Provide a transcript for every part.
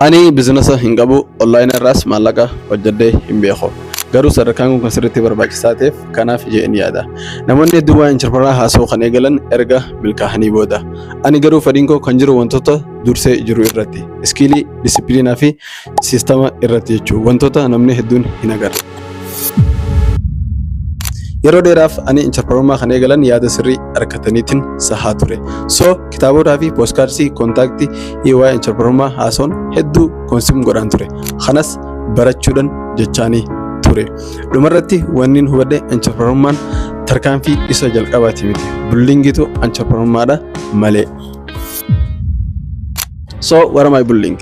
Ani business hin qabu, online irraas maallaqa hojjedhee hin beeku. Garuu sadarkaan kun kan sirriitti barbaachisaa ta'eef kanaaf jedheen yaada. Namoonni hedduun waa'ee entrepreneur haasa'uu kan eegalan erga milkaa'anii booda. Ani garuu fedhiin koo kan jiru wantoota dursee jiru irratti. Skill, discipline fi system irratti jechuudha. Wantoota namni hedduun hin agarre. Yeroo dheeraaf ani entrepreneurummaa kan eegalan yaada sirrii harkataniitiin sahaa ture. So kitaabotaa fi podcast content waa'ee entrepreneurummaa haasa'uun hedduu consume godhaan ture. Kanas barachuudhaan jechaanii ture. Dhumarratti wanni hubadhe, entrepreneurummaan tarkaanfii isa jalqabaati miti. Buildingiitu entrepreneurummaadha malee. So what am I building?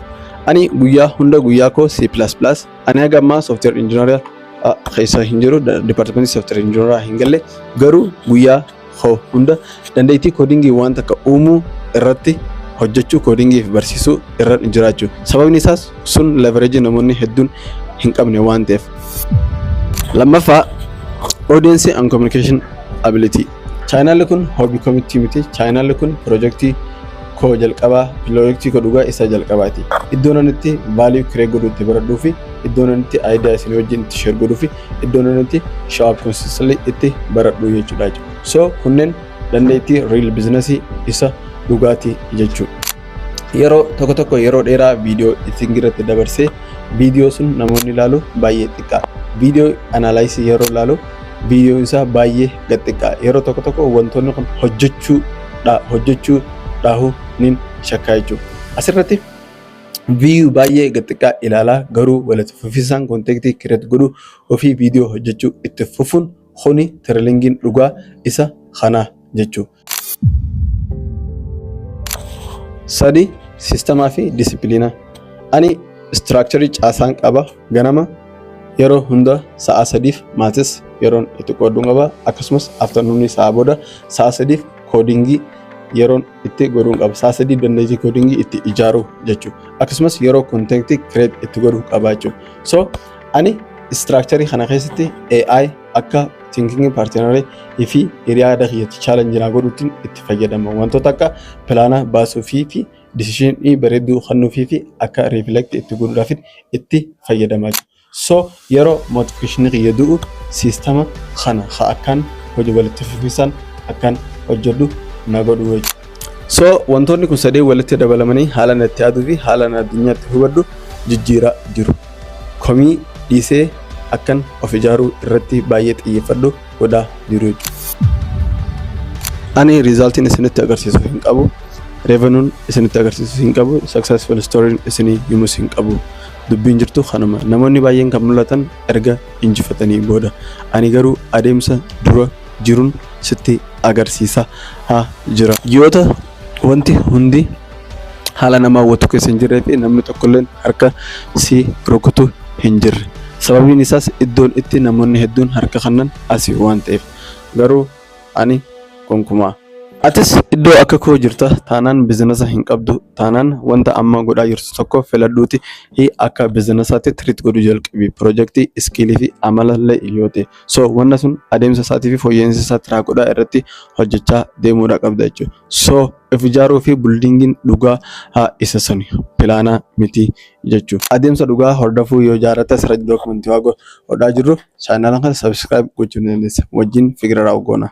Ani guyyaa hunda guyyaa koo C++, ani haga ammaa software engineer keessa hin jiru, departmentii software engineer hin galle, garuu guyyaa koo hunda dandeettii codingii waan takka uumuu irratti hojjechuu, codingii fi barsiisuu irra jiraachuu. Sababni isaas sun leverage namoonni hedduun hin qabne waan ta'eef. Lammaffaa, audience and communication ability. Channelli kun hobby committee miti. Channelli kun projectii koo jalqabaa, projectii koo dhugaa isa jalqabaati. Iddoo ani itti value create godhuu itti baradhuu fi iddoo ani itti idea isin wajjin itti share godhuu fi iddoo ani itti show up consistently itti baradhuu jechuudha. So kunneen dandeettii real business isa dhugaatii jechuudha. Yeroo tokko tokko yeroo dheeraa viidiyoo ittiin irratti dabarsee viidiyoo sun namoonni ilaalu baay'ee xiqqaa. Viidiyoo analysis yeroo ilaalu viidiyoon isaa baay'ee gad xiqqaa. Yeroo tokko tokko wantoonni kun hojjechuu dhaahuu nin shakkaa jechuudha. Asirratti view baay'ee gad xiqqaa ilaalaa garuu walitti fufinsaan content create godhuu ofii viidiyoo hojjechuu itti fufuun kuni trainingiin dhugaa isa kana jechuudha. Sadi, systemaa fi discipline. Ani structure caasaan qaba. Ganama yeroo hunda sa'a 3f maths yeroon itti qoodduun qaba. Akkasumas afternoonii sa'a booda sa'a 3f codingii yeroon itti godhuun qaba. Sa'a 3 dandeettii codingii itti ijaaruu jechuudha. Akkasumas yeroo content create itti godhuu qaba jechuudha. So ani structure kana keessatti AI akka thinking partner fi hiriyaa yaada kiyyatti challenge naa godhuutiin itti fayyadama. Wantoota akka plan baasuu fi decisionii bareedduu kennuufii fi akka reflect itti godhuudhaaf itti fayyadamaa jiru. So yeroo motivationii kiyya du'u systema kana haa akkaan hojii walitti fufinsaan akkaan hojjedhu na godhu jechuudha. So wantoonni kun sadeen walitti dabalamanii haala natti yaaduu fi haala na addunyaatti hubadhu jijjiiraa jiru. Komii dhiisee akkan of ijaaruu irratti baay'ee xiyyeeffadhu godhaa jiru jechuudha. Ani resultiin isinitti agarsiisu hin qabu. Revenuun isinitti agarsiisu hin qabu. Successful storyn isinii himus hin qabu. Dubbiin jirtu kanuma. Namoonni baay'een kan mul'atan erga injifatanii booda. Ani garuu adeemsa dura jiruun sitti agarsiisa haa jira. Ji'oota wanti hundi haala nama hawwatu keessa hin jirree fi namni tokkolleen harka si rukutu hin jirre. Sababiin isaas iddoon itti namoonni hedduun harka kennan asii waan ta'eef. Garuu ani gonkumaa. Atis iddoo akka koo jirta taanaan, business hin qabdu taanaan, wanta amma godhaa jirtu tokko filadhuuti akka businessaatti treat godhuu jalqabi. Projectii, skillii fi amalallee yoo ta'e. So wanna sun adeemsa isaatii fi fooyya'insa isaa tiraa godhaa irratti hojjechaa deemuudha qabda jechuudha. So of ijaaruu fi buildingiin dhugaa haa isa sani plan miti jechuudha. Adeemsa dhugaa hordofuu yoo jaalatte, asirratti documentii waa godhaa jirru, channela kana subscribe gochuu ni dandeessa. Wajjin figure out goona.